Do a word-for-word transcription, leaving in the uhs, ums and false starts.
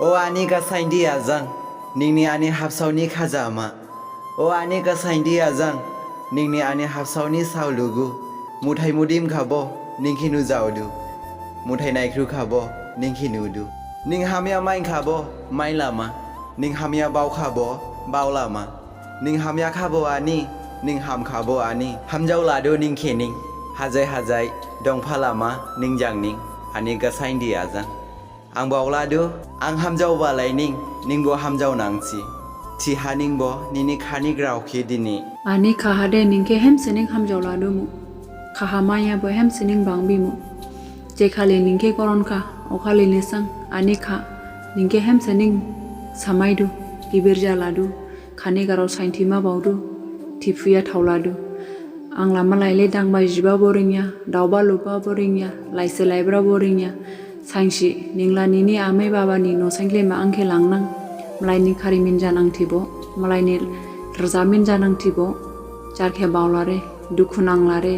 O ani Gasaindi ajang, ningni ani habsao ni khajama. O ani Gasaindi ajang, ningni ani habsao ni saolugu. Muthai mudim khabo, ning khe nujaodu. Muthai naikhru khabo, ning khe nudu. Ning hamya main khabo, main lama. Ning hamya bao khabo, bao lama. Ning hamya khabo ani, ning ham khabo ani. Hamjao ladu ning khe ning. Hajai hajai, dongpha lama, ning jang ning. Ani Gasaindi ajang. Ang baoladu, ang hamjaobalai ning, ningbo hamjao nangsi. Thiha ningbo, nini khani grao khe dini. Ani khaha de ning khe hemse ning hamjao ladumu. Khaha maya bo hemse ning bangbimu. Jekhali ning khe goron kha, okhali nisang, ani kha, ning khe hemse ning samaidu, gibir jaladu. Khani grao sainthima baodu, thiphuya thaoladu. Ang la malaile dangba jiba bo ringya, daoba luba bo ringya, laise laibra bo ringya. Sainsi, ningla nini amai baba ni noh sainklema ang khe langnang. Malaini kharimin janang thibo, malaini rjamin janang thibo. Jar khe baolare, dukhu nanglare.